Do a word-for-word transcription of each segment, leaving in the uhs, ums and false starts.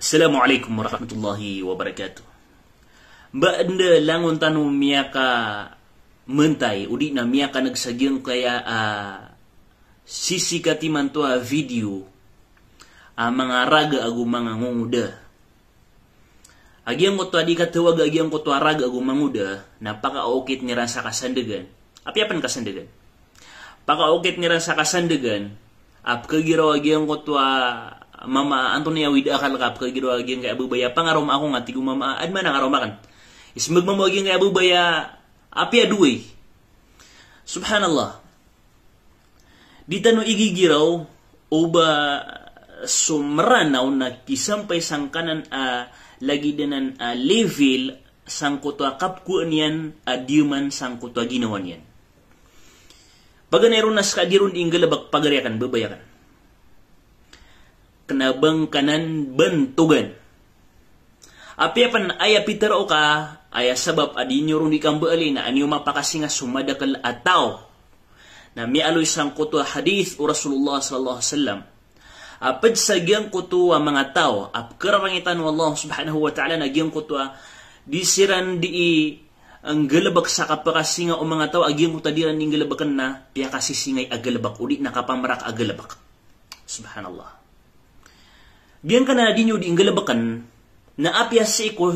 Assalamu alaikum warahmatullahi wabarakatuh. Ba anda langon tano miyakamentay, o di na miyakaneg sa giyangkaya, ah, sisikati man to a video, ah, manga raga ago manga ngongoda. A giyangkoto a di katawaga a giyangkoto a raga ago mangoda, na pakaokit iran sa kasandagan. Apiya pen kasandagan. Pakaokit iran sa kasandagan, a pekegiraw a giyangkoto a mama, antonaa i awid a akal ka, pekegiraw a giyangkaya babay a pangaroma ako nga tig o mama, adn man a karoma aken. Isembag mambo a giyangkaya babay a apiya doway. Subhanallah. Di tano igigiraw o ba so Meranaw na kisampay sangkanan a lagid anan a level sangkoto a kapkowaan iyan a diyaman sangkoto a ginawa niyan. Paganay ron na seka di ron di inggalebek, pagari aken, babay aken. Kena ba ngka nan bantogan. Apiya pen aya pitero ka, aya sabap a di niyo ron di kambaali na an iyo mapakasinga so madakel a taw. Na miyaaloy sangkoto a hadith o Rasulullah sallallahu alaihi wasallam a ped sa giyangkoto a manga taw a pekerarangitan o Allah subhanahu wa ta'ala na giyangkoto a di siran di inggalebek sa kapakasinga o manga taw a giyangkoto a di iran di inggalebeken na piyakasisingay a galebek o di na kapamerak a galebek. Subhanallah. Giyangkanan a di niyo di inggalebeken na apiya sii ko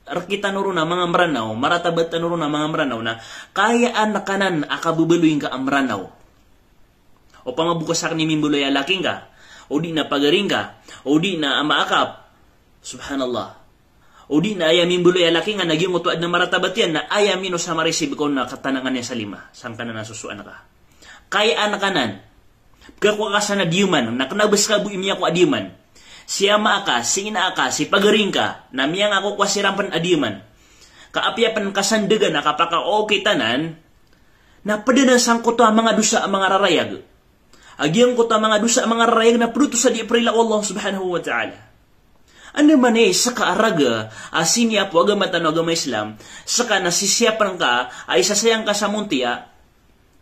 rektano ron a manga Meranaw, maratabat tano ron a manga Meranaw na kayaan ka nan a kabebaloy ngka a Meranaw. Opama bo ka saken i mimbaloy a laki ngka, o di na pagari ngka, o di na ama aka. Subhanallah. O di na aya mimbaloy a laki ngka na giyangkoto a adn a maratabat iyan na aya minos a marisib ka on na katanangan iyan sa lima, sangkanan a sosoan ka. Kayaan ka nan. Pekakowa ka san a diyaman, na kena ba seka bo i miyakowa a diyaman. Si ama aka, si ina aka, si pagari ngka, na miyangakokowa siran pen a diyaman. Ka apiya pen kasandagan a kapakaokit anan, na ped anan sangkoto a manga dosa a manga rarayag. A giyangkoto a manga dosa a manga rarayag na ped oto sa di perila o Allah subhanahu wa ta'ala. Anda man i seka a raga a siniyapo agama tano a agama Islam, seka na sisiyapen ka a isasayang ka sa montiya,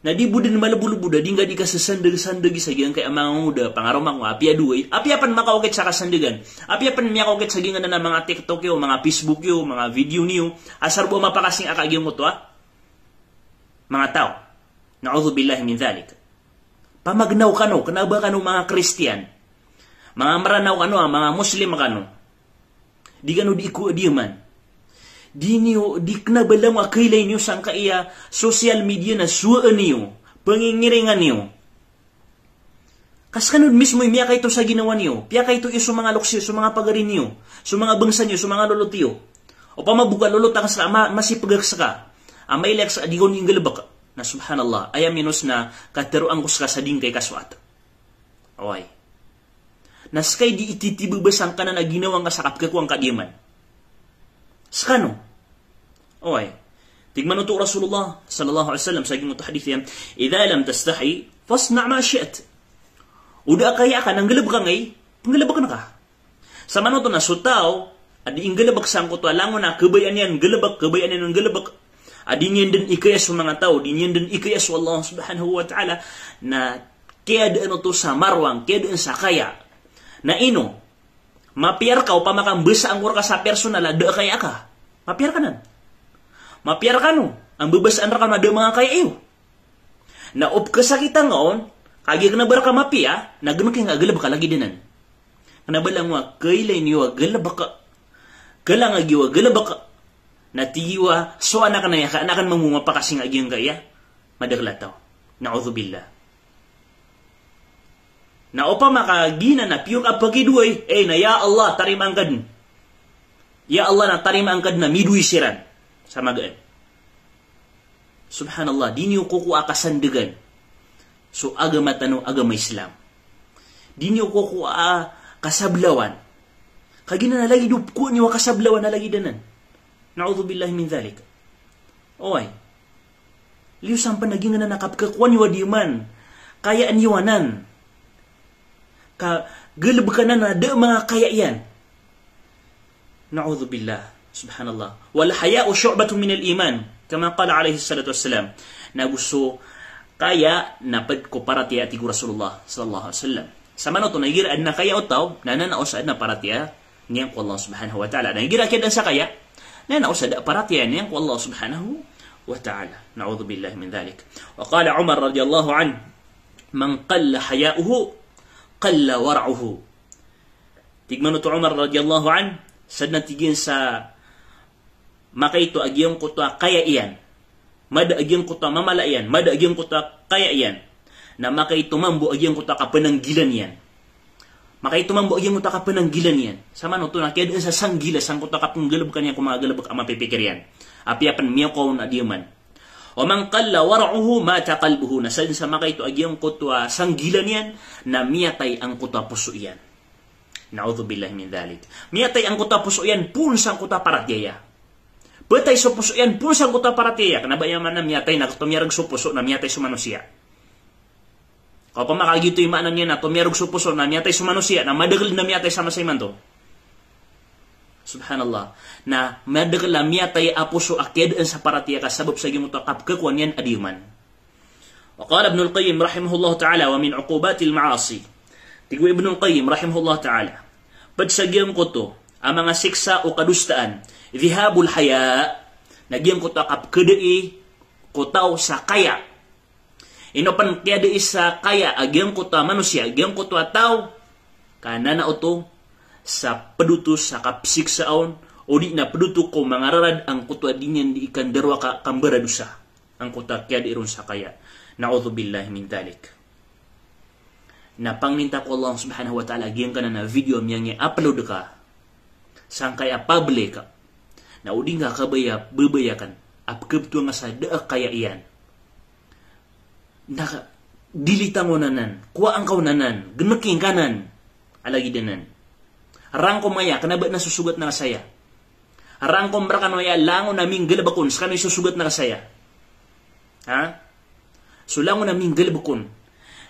na di bo den malebolebod a di ngka di kasesandeg-sandegi sa giyangkaya manga ngoda, pangaroma ko nga apiya doway, apiya pen makaokit sa kasandegan, apiya pen miyakaokit sa giyangkanan a manga TikTok iyo, manga Facebook iyo, manga video niyo, asar bo a mapakasinga ka giyangkoto a manga taw. Na'udhubillahi min dhalik. Pamagnaw kano, kena ba kano manga Kristiyan. Manga Meranaw kano, a manga Muslim kano. Di kano di iko a diyaman. Di niyo, di kena ba langon a kailay niyo sangkaya social media na sowaan iyo, pangingiringan iyo. Ka sekano den mismo i miyakaito sa ginawa niyo, piyakaito iyo so manga loks iyo, so manga pagari niyo, so manga bangsa niyo, so manga lolot iyo. Opama bo ka lolot aken seka, ma-, masipeg aken seka, a mailay aken seka a di ka on inggalebek. Na subhanallah, aya minos na kateroan ko seka sa di ngka i kasoat. Oway. Na seka i di ititibaba sangkanan a ginawa ngka sa kapekakowa ngka a diyaman. Sekano. Oway. Tig man oto o Rasulullah sallallahu alaihi wasallam sa giyangkoto a hadith iyan, "Idha lam tastahi, fasna' ma shi't." O da a kaya ka na nggalebeka ngka i, penggalebeken ka. Samanoto na so taw a di inggalebek sangkoto a langon a kabayaan iyan nggalebek, kabayaan iyan nggalebek, a di niyan den ikaya so manga taw, di niyan den ikaya so Allah subhanahu wa ta'ala, na kiyadaan oto sa marwang, kiyadaan sa kaya. Na ino, mapiya reka opama ka mbasaan ko reka sa personal a da a kaya ka. Mapiya reka nan. Mapiya reka no, a mbabasaan reka no a da a manga kaya iyo. Na o pekesakita ngka on, kagiya kena ba reka mapiya, na geneki ngka a galebek a lagid anan. Kena ba langon a kailay niyo a galebek, kelang a giyo a galebek, na tig iyo a so anak na iya, ka anak na mambo mapakasinga giyangkaya madakel a taw. Na'udhubillah. Na opama ka giyanan na piyor ka pakidoway, eh, na ya Allah, tarimaan ka den. Ya Allah, na tarimaan ka den a midoway siran sa magaan. Subhanallah, di niyo kokowa a kasandegan so agama tano a agama Islam. Di niyo kokowa a kasablawan. Kagiya na lagid o pekowaan iyo a kasablawan a lagid anan. Na'udhubillahi min dhalik. Oway. Liyo sampen a giyangkanan a kapekakowa niyo a diyaman. Kayaan iyo anan. Ka galebek anan a da a manga kaya iyan. Na'udhubillah. Subhanallah. "Wal haya'u shu'batun minal iman." Kama qala alayhis salatu wassalam. Na go so kaya na ped ko paratiyaya, tig o Rasulullah sallallahu alayhi wasallam. Samanoto na igira aden a kaya o taw, na anan a osaden a paratiyaya, niyan ko Allah Subhanahu wa Ta'ala. Na igira kiyadaan sa kaya, na aya na oto sa da a paratiyaya niyan ko Allah Subhanahu wa Ta'ala. Na'udhu billahi min dhalik. Wa qala Umar radiyallahu anhu, "Man qalla haya'uhu, qalla wara'uhu." Tig man oto Umar radiyallahu anhu, sadn a tig iyan sa makaito a giyangkoto a kaya iyan, mada a giyangkoto a mamala iyan, mada a giyangkoto a kaya iyan, na makaito mambo a giyangkoto a kapananggilan iyan. Makaito mambo a giyangkoto a kapananggilan iyan. Sa maana oto na kiyadaan sa sanggila sangkoto a kapnggalbka niyan ko manga galbk a mapipikir iyan. Apiya pn miyakowa on a diyaman. Wa man qalla wara'uhu mata qalbuhu. Na sadn sa makaito a giyangkoto a sanggila niyan, na miyatay angkoto a poso iyan. Na'udhu billahi min dhalik. Miyatay angkoto a poso iyan poon sangkoto a paratiyaya. Ptay so poso iyan poon sangkoto a paratiyaya. Kna ba aya maana miyatay na ka tomiyarg so poso na miyatay so manosiya. Ka opama ka giyoto i maana niyan na tomiyarg so poso na miyatay so manosiya, na madakl na miyatay sa masa imanto. Subhanallah. Na madakl a miyatay a poso a kiyadaan sa paratiyaya ka sabap sa giyangkoto a kapkhakowa niyan a diyaman. Wa qala Ibnul Qayyim rahimahullahu ta'ala, "Wa min uqubatil ma'asi." Tig o Ibnul Qayyim rahimahullahu ta'ala, pd sa giyangkoto a manga siksa o kadosaan, dhihabul haya, na giyangkoto a kapkhadai ko taw sa kaya. Ino pn kiyadai sa kaya a giyangkoto a manosiya, giyangkoto a taw, ka na na oto sa pd oto sa kapsiksa on, odi na pd oto ko manga rarad angkoto a di niyan di ikandarowaka kambaradosa. Angkoto a kiyadai ron sa kaya. Na'udhu billahi min dhalik. Na pangnin ta ko Allah Subhanahu wa Ta'ala, giyangkanan a video a miyangi-upload ka sangkaya public, na o di ngka kabaya, babaya akn a pkhabtowan ka sa da a kaya iyan. Na delete angka on anan, kowaa angka on anan, gnki ngka anan a lagid anan. Rangkom aya, kna ba na sosogat na ka saya. Rangkom rkano aya, langon a minggalbk on, skano i sosogat na ka saya. Ha? So langon a minggalbk on,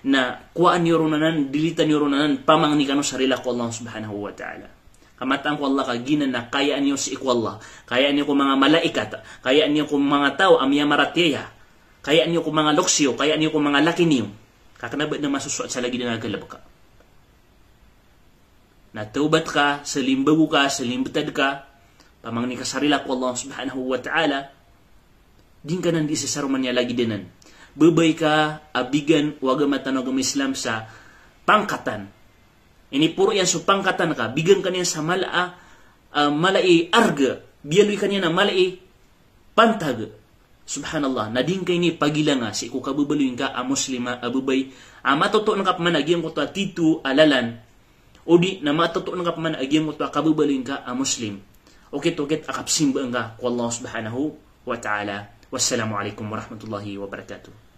na kowaa niyo ron anan, delete niyo ron anan, pamangni kano sa rila ko Allah Subhanahu wa Ta'ala. Ka mataan ko Allah ka giyanan na kayaan iyo sii ko Allah, kayaan iyo ko manga malaikat, kayaan iyo ko manga taw a miyamaratiyaya, kayaan iyo ko manga loks iyo, kayaan iyo ko manga laki niyo. Ka kna ba na masosoat sa lagid anan a galbk ka. Na tawbat ka, salimbgo ka, salimbtad ka, pamangni ka sa rila ko Allah Subhanahu wa Ta'ala, di ngka anan di isasaroman iyan a lagid anan. Babay ka a bigan o agama tano a agama Islam sa pangkatan. Iniporo iyan so pangkatan ka, bigan ka niyan sa mala a, ah, mala i arga, biyaloy ka niyan a mala i pantag. Subhanallah, na di ngka ini pagilanga sii ko kababaloy ngka a Muslim a babay a matoto ngka pman a giyangkoto a tito a lalan, odi na matoto ngka pman a giyangkoto a kababaloy ngka a Muslim. Okit-okit a kapsimba ngka ko Allah Subhanahu wa Ta'ala. Wassalamu alaikum warahmatullahi wabarakatuh.